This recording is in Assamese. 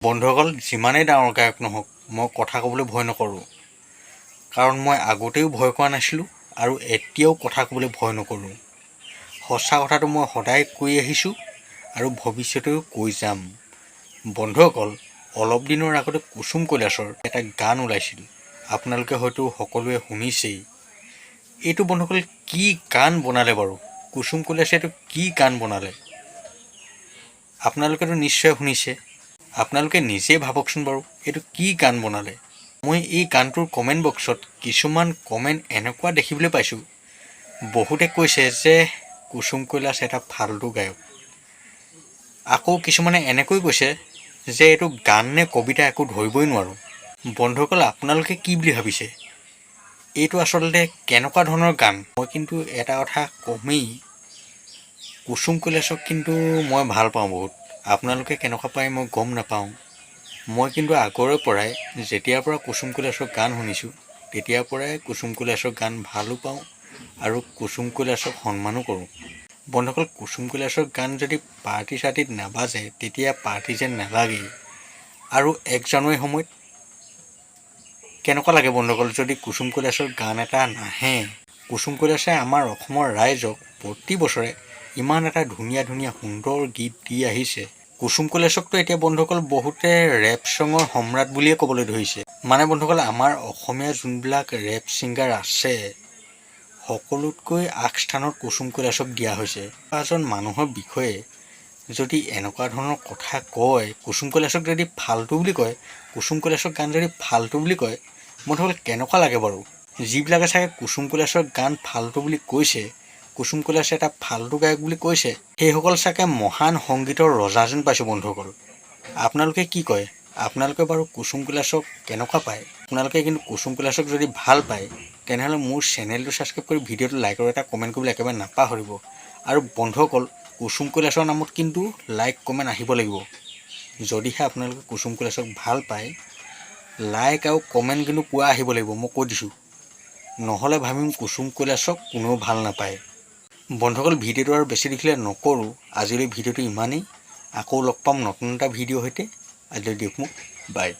বন্ধুসকল, যিমানেই ডাঙৰ গায়ক নহওক, মই কথা ক'বলৈ ভয় নকৰোঁ। কাৰণ মই আগতেও ভয় কৰা নাছিলোঁ আৰু এতিয়াও কথা ক'বলৈ ভয় নকৰোঁ। সঁচা কথাটো মই সদায় কৈ আহিছোঁ আৰু ভৱিষ্যতেও কৈ যাম। বন্ধুসকল, অলপ দিনৰ আগতে কুসুম কৈলাশৰ এটা গান ওলাইছিল। আপোনালোকে হয়তো সকলোৱে শুনিছেই এইটো। বন্ধুসকল, কি গান বনালে বাৰু? কুসুম কৈলাশে এইটো কি গান বনালে? আপোনালোকেতো নিশ্চয় শুনিছে। আপোনালোকে নিজেই ভাবকচোন বাৰু, এইটো কি গান বনালে? মই এই গানটোৰ কমেণ্ট বক্সত কিছুমান কমেণ্ট এনেকুৱা দেখিবলৈ পাইছোঁ, বহুতে কৈছে যে কুসুম কৈলাশ এটা ফাল্টু গায়ক। আকৌ কিছুমানে এনেকৈ কৈছে যে এইটো গান নে কবিতা, একো ধৰিবই নোৱাৰোঁ। বন্ধুসকল, আপোনালোকে কি বুলি ভাবিছে? এইটো আচলতে কেনেকুৱা ধৰণৰ গান? মই কিন্তু এটা কথা কমেই, কুসুম কৈলাশক কিন্তু মই ভাল পাওঁ বহুত। আপোনালোকে কেনেকুৱা পায় মই গম নাপাওঁ। মই কিন্তু আগৰে পৰাই, যেতিয়াৰ পৰা কুসুম কৈলাশৰ গান শুনিছোঁ, তেতিয়াৰ পৰাই কুসুম কৈলাশৰ গান ভালো পাওঁ আৰু কুসুম কৈলাশক সন্মানো কৰোঁ। বন্ধুসকল, কুসুম কৈলাশৰ গান যদি পাৰ্টি চাৰ্টিত নাবাজে, তেতিয়া পাৰ্টি যেন নালাগেই। আৰু 1 জানুৱাৰী সময়ত কেনেকুৱা লাগে বন্ধুসকল, যদি কুসুম কৈলাশৰ গান এটা নাহে? কুসুম কৈলাশে আমাৰ অসমৰ ৰাইজক প্ৰতি বছৰে ইমান এটা ধুনীয়া ধুনীয়া সুন্দৰ গীত দি আহিছে। কুসুম কৈলাশকতো এতিয়া বন্ধুসকল, বহুতে ৰেপ চঙৰ সম্ৰাট বুলিয়ে ক'বলৈ ধৰিছে। মানে বন্ধুসকল, আমাৰ অসমীয়া যোনবিলাক ৰেপ ছিংগাৰ আছে, সকলোতকৈ আগস্থানত কুসুম কৈলাশক দিয়া হৈছে। এজন মানুহৰ বিষয়ে যদি এনেকুৱা ধৰণৰ কথা কয়, কুসুম কৈলাশক যদি ফাল্টু বুলি কয়, কুসুম কৈলাশৰ গান যদি ফাল্টু বুলি কয়, বন্ধুসকল, কেনেকুৱা লাগে বাৰু? যিবিলাকে চাগে কুসুম কৈলাশৰ গান ফাল্টু বুলি কৈছে, কুসুম কৈলাশে এটা ফাল্টু গায়ক বুলি কৈছে, সেইসকল চাগে মহান সংগীতৰ ৰজা যেন পাইছোঁ। বন্ধুসকল, আপোনালোকে কি কয়? আপোনালোকে বাৰু কুসুম কৈলাশক কেনেকুৱা পায়? আপোনালোকে কিন্তু কুসুম কৈলাশক যদি ভাল পায়, তেনেহ'লে মোৰ চেনেলটো ছাবস্ক্ৰাইব কৰি ভিডিঅ'টো লাইক আৰু এটা কমেণ্ট কৰিবলৈ একেবাৰে নাপাহৰিব। আৰু বন্ধুসকল, কুসুম কৈলাশৰ নামত কিন্তু লাইক কমেণ্ট আহিব লাগিব। যদিহে আপোনালোকে কুসুম কৈলাশক ভাল পায়, লাইক আৰু কমেণ্ট কিন্তু পূৰা আহিব লাগিব, মই কৈ দিছোঁ। নহ'লে ভাবিম কুসুম কৈলাশক কোনেও ভাল নাপায়। বন্ধুসকল, ভিডিঅ'টো আৰু বেছি দীঘলীয়া নকৰোঁ। আজিলৈ ভিডিঅ'টো ইমানেই। আকৌ লগ পাম নতুন এটা ভিডিঅ'ৰ সৈতে। আজিলৈ দিয়ক মোক বাই।